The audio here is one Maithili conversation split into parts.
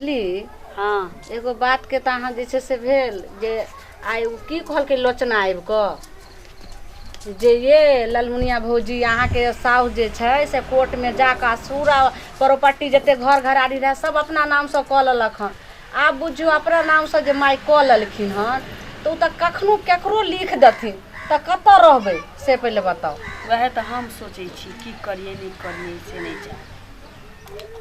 ली हँ एगो बातके तऽ अहाँ जे छै से भेल जे आइ ओ की कहलकै लोचना आबि कऽ जे ये ललमुनिया भौजी अहाँके साउस जे छै से कोर्टमे जा कऽ पूरा प्रॉपर्टी जतेक घर घराड़ी रहए सब अपना नामसँ कऽ लेलक हन आब बुझियौ अपना नामसँ जे माय कऽ लेलखिन हन तऽ ओ तऽ कखनो ककरो लिख देथिन तऽ कतऽ रहबै से पहिले बताउ। वएह तऽ हम सोचै छी की करियै नहि करियै से नहि जानि।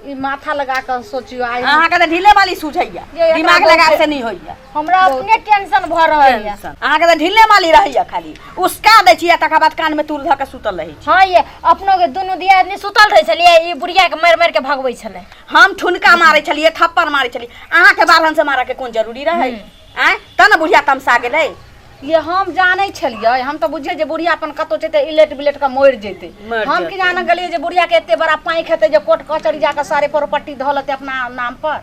ई माथा लगा कऽ सोचियौ आइ हम- अहाँके तऽ ढीले वाली सूझैया ये एकरा दिमाग बहुत लगाब से नहि होइया हमरा अपने टेंशन भऽ रहल यऽ टेंशन अहाँके तऽ ढीले माली रहैया खाली उसका दै छियै तकर बाद कानमे तूर धऽ के सुतल रहै छी हँ ये अपनो के दुनू दियादनी सुतल रहै छलियै ई बुढ़िया के मारि मारि के भगबै छलै हम ठुनका मारै छलियै थप्पड़ मारै छलियै अहाँके बारहन से मारऽ के कोन जरूरी रहै आँय तब ने बुढ़िया तमसा गेलै ये हम जानै छलियै हम तऽ बुझियै जे बुढ़िया अपन कतौ जेतै इलेट बिलेट कऽ मरि जेतै मरि हम की जेतै। जाने गेलियै जे बुढ़िया के एते बड़ा पाँखि हेतै जे कोर्ट कचहरी जाकऽ सारे प्रॉपर्टी धऽ लेतै अपना नाम पर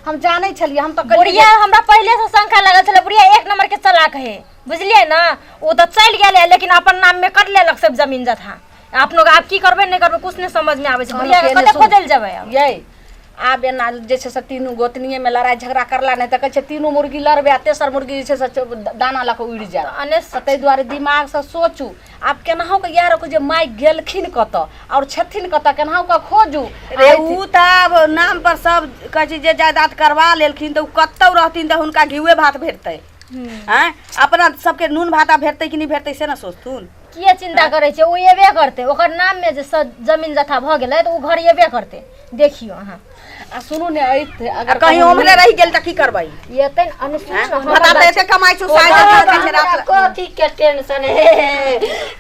हम जानै छलियै हम तऽ कहलियै बुढ़िया हमरा पहिले से शंका लागल छलै बुढ़िया एक नंबर के चलाक है बुझलियै ने ओ तऽ चलि गेलै लेकिन अपन नाम में कर लेलक सब जमीन जथा अपनो आब की करबै नहि करबै कुछ नहि समझ में आबै छै बुढ़िया के कते खोजल जेबै आब यै आब एना जे छै से तीनू गोतनीएमे लड़ाइ झगड़ा करला नहि तऽ कहै छै तीनू मुर्गी लड़बै आ तेसर मुर्गी जे छै से दाना लऽ कऽ उड़ि जायत अनेस तऽ ताहि दुआरे दिमागसँ सोचू आब केनाहु कऽ इएह रखू जे माय गेलखिन कतऽ आओर छथिन कतऽ केनाहु कऽ खोजू रे उ तऽ आब नाम पर सब कहै छै जे जायदाद करवा लेलखिन तऽ उ कतौ रहथिन तऽ हुनका घीवे भात भेटतै आँय अपना सबके नून भात आब भेटतै कि नहि भेटतै से ने सोचथुन किए चिन्ता करै छियै ओ एबे करतै ओकर नाममे जे जमीन जथा भऽ गेलै तऽ ओ घर एबे करतै देखियौ अहाँ आ सुनू ने अइते आ अगर कहीं कहूँ ओम्हरे रहि गेल तऽ की करबै एतै ने अने सुनू ने हमर बता तऽ बात। एते कमाइ छौ साइड खाइ छै रात हमरा कथी के टेंशन हे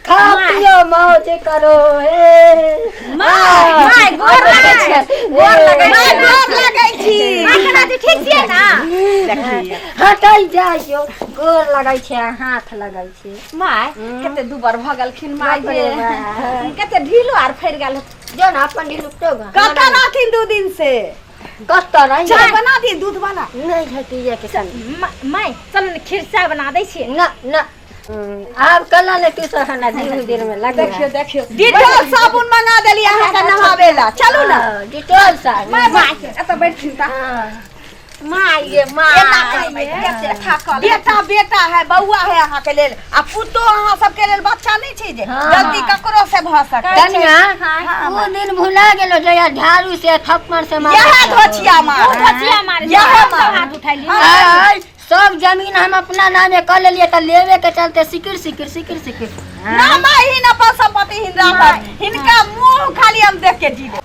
खा पियो मौज करो हे माय गोर लगै छै गोर लगै छी गोर लगै छी माय केना छी ठीक छियै ने देखिए हटै जाइयो गोर लगै छै आ हाथ लगै छै माय कते दुबर भऽ गेलखिन माय बाप रे ये बाप। कते ढीलो आर फड़ि गेल जो ना अपन ढिलुकटो गा कतऽ रहथिन दू दिन से कतऽ रही चाय बना दी दूध वाला नहीं घटी के संग माय चल ने खीर चाय बना दै छियै ना ना आब कला ने तू सब ना दिन दिन में लग देखियो देखियो डिटॉल साबुन मंगा देली अहाँ के नहावे ला चलू ना डिटॉल साबुन माय माय एतऽ बैठथिन तऽ माय ये माय बेटा बेटा है बौआ है अहाँ के लेल आ पुतो अहाँ सबके लेल बच्चा नहीं छै जे गलती ककरो से भऽ सकै कनिया ओ दिन भुला गेलो जया झाड़ू से थप्पड़ से मारे यह धोछिया मार धोछिया मारे यह सब मार। हाथ उठाइ लियै आय, सब जमीन हम अपना नामे कऽ लेलियै तऽ लेवे के चलते सिकिर सिकिर सिकिर सिकिर ना माँ हिन अपन संपत्ति हिन राखत हिनका मुंह खाली हम देख के जीवे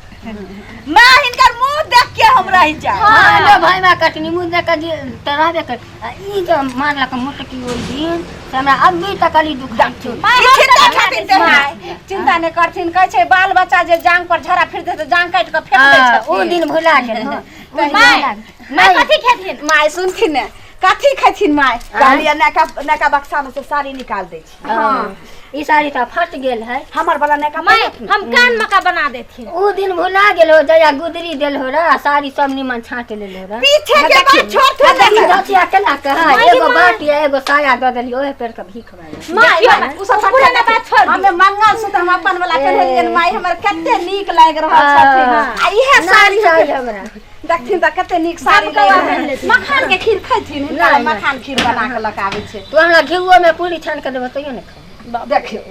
माँ हिनकर मुंह देख के हम रहि जाए हाँ लो भाई माँ कटनी मुँह देख के तऽ रहबे कर आ ई जे मारलक मोटकी ओहि दिन से हमरा अभी तक अली दुखाइ छै ई चिंता खातिर ते माय चिंता नहि करथिन कहै छै बाल बच्चा जे जांग पर झड़ा फिरतै तऽ जांग काटि कऽ फेंक दै हाँ, ओ छथिन दिन भुला गेल हँ, ओ दिन माय भुला गेल। माय कथी खेथिन माय सुनथिन ने कथी खेथिन माय कहलियै नयका नयका बक्सा में से साड़ी निकाल दै छी हाँ ई साड़ी तऽ फट गेल है हमर वाला नयका माय हम कान मका बना देथिन ओ दिन भुला गेल हो जया गुदरी देल हो रा साड़ी सब निमन छाँट लेल हो रा पीछे के बात छोड़ ई थोड़े धोतिया केना कहा एगो बाटी आ एगो साया दऽ देलियै ओहे पेड़ के भीख मांगे माय देखियौ, उ सब पुराना बात छोड़ दियौ। हमे मंगलसूत्र हम अपन वाला पहिरलियनि माय हमर कते नीक लागि रहल छथिन आ इहे साड़ी चाही हमरा देखथिन तऽ कते नीक साड़ी कौआ लागि पहिर लेथिन। मखान के खीर खैथिन हिनका नहि, नहि। मखान खीर बना कऽ लऽ कऽ आबै छै तू हमरा घिउओ में पूरी छान के देबो तैयो नहि खाबो देखियौ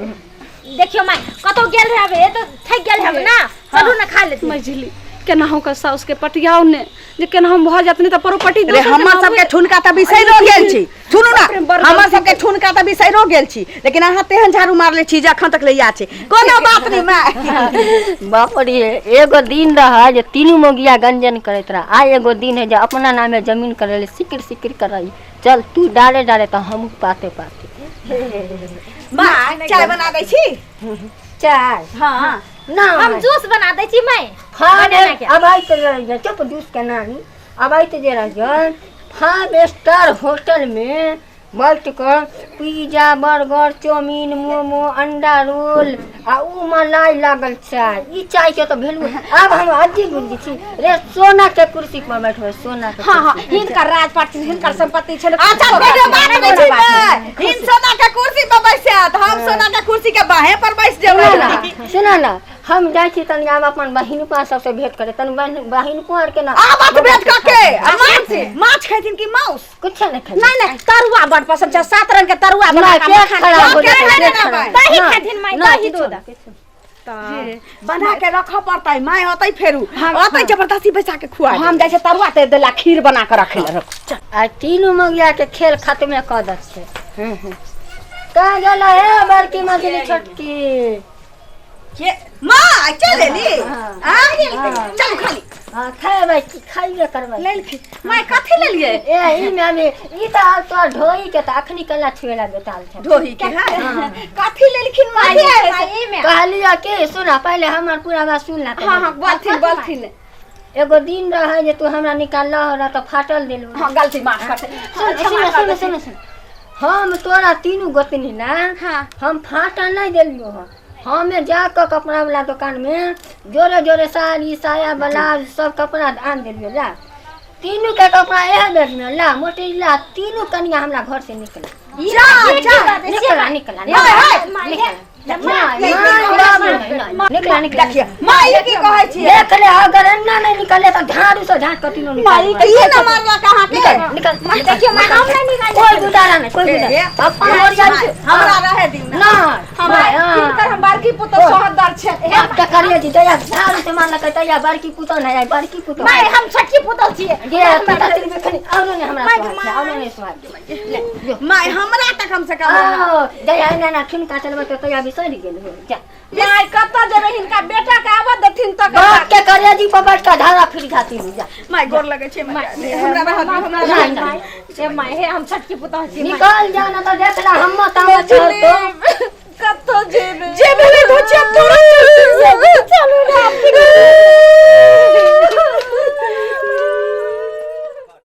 देखियौ माय कतौ गेल रहबै तऽ थाकि गेल हेबै ना चलू ने खा लेथिन मझिली केनाहु के साउस के पटियाउ ने जे केनाहु भऽ जायत नहि तऽ परोपटी रे हमर सबके ठुनका तऽ बिसैरो गेल छी सुनू ना हमर सबके ठुनका तऽ बिसैरो गेल छी लेकिन अहाँ तेहन झाड़ू मारले छी जे अखन तक ले याद छै कोनो बात नहीं माय बाप रे एगो दिन रहे जे तीनू मोगिया गंजन करैत रहे आइ एगो दिन है जे अपना नामे जमीन करे ले सिकिर सिकिर करई चल तू डाले डाले तऽ हमहूँ पाते पाते माय चाय बना दै छी चाय हाँ ना हम जूस बना दै छी माय हाँ बनाना के। अब आइत रह चुप जूस के नानी अब आइत जे रह फाइव स्टार होटल में बैठ कऽ पिज्जा बर्गर चाउमीन मोमो अंडा रोल आ उ मलाई लागल चाय ई चाय के तऽ वैल्यू आब हम अजी बुझी छी रे सोना के कुर्सी पर बैठबै सोना के हाँ हाँ हिनकर राजपाट छनि हिनकर संपत्ति छनि अच्छा कोनो बात नहीं छी माय हिन सोना के कुर्सी पर बैसत हम सोना के कुर्सी के बाहे पर बैस जेबै सुना ना सुना ना हम जाइ छी तनी आब अपन बहिनपा सबसे भेंट करे तनी बहिनपो आर के ना आबत भेंट कऽ के आ माछ माछ खेथिन कि माउस कुछ नहीं खाइ नहीं नहीं, तरुआ बड़ पसंद छै, 7 रंग के तरुआ बना नहीं के पेट मखान खराब हो के जेतै, नहीं पेट ना खराब। भाई। दही ना, खेथिन माय, ना, दही किछो दूध। ना, किछो। बना के रखऽ पड़तै माय अतै फेरू अतै जबरदस्ती बैसा के खुआ हम जाइ छै तरुआ तर देला खीर बना के रखै लए रख। आ तीनू मगिया के खेल खत्मे कऽ दै छै। कहाँ गेल हे बड़की मछली छोटकी? के माँ चल एली? हाँ। आ हाँ। चलू खाली। हाँ खेबै की खाइबे करबै। लेलखिन माय, कथी लेलियै? ए ई में हमे ई तऽ आब तोहर ढोई के तऽ अखनी कला छुएला बेताल छै। ढोही के है। कथी लेलखिन माय? माय, ई में कहलियो कि सुन पहले हमर पूरा बात सुन ला। हाँ हाँ, बोलथिन बोलथिन। एगो दिन रहे जे तू हमरा निकालल रह तऽ फाटल देलू। हाँ गलती माफ कर। सुन सुन सुन सुन सुन, हम तोरा तीनू गोतनी ना हाँ। हम फाटल नहीं देलियो हँ। हमे जाकऽ कपड़ा वाला दुकान में जोरे जोरे साड़ी साया ब्लाउज सब कपड़ा आन देलियो। ला तीनू के कपड़ा एह बेर में ला मोटी ला तीनू कनिया हमरा घर से निकला। जा जा निकला निकला निकला निकला निकला निकला। देखिए माँ ई की कहै छियै? देख ले अगर एना नहीं निकले तऽ झाड़ू से झाड़ के तीनू निकाल। ई ना मारलक अहाँ के? निकल निकल। देखियो माय, हम नहीं निकाल। कोई गुजारा नहीं, कोई गुजारा अपन ओरिया माय, हमरा रहे दिउ ना। ना हमरा हिनकर हम बड़की पुतोह सोहदर छै। बाप के करिए जी तैया झाड़ू से मारलकै तैया बड़की पुतोह नहीं आई बड़की पुतोह। माय, हम छोटकी पुतोह छियै। जे पुतोह तीन बेखनी औरो नहीं हमरा सुहाग छै, औरो नहीं सुहाग छै। ले जो। माय हमरा तऽ कम से कम ओ जया एना एना ठुनका चलबै तऽ तैया बिसरि गेल हो जा। माय कतऽ जेबै, हिनका बेटा के आबऽ देथिन तऽ बाप के करिए जी पर बैठ के धारा फिर जाती हो जा। माय गोर लगै छै माय, हमरा रहऽ दिउ, हमरा रहऽ नहीं दिउ। नहीं हे माय, हे हम छोटकी पुतोह छियै माय। निकल जा ना तऽ देख ला हम तामा चल तो कतऽ जेबै? जे भेलै धोचिया तोरा चलू ना।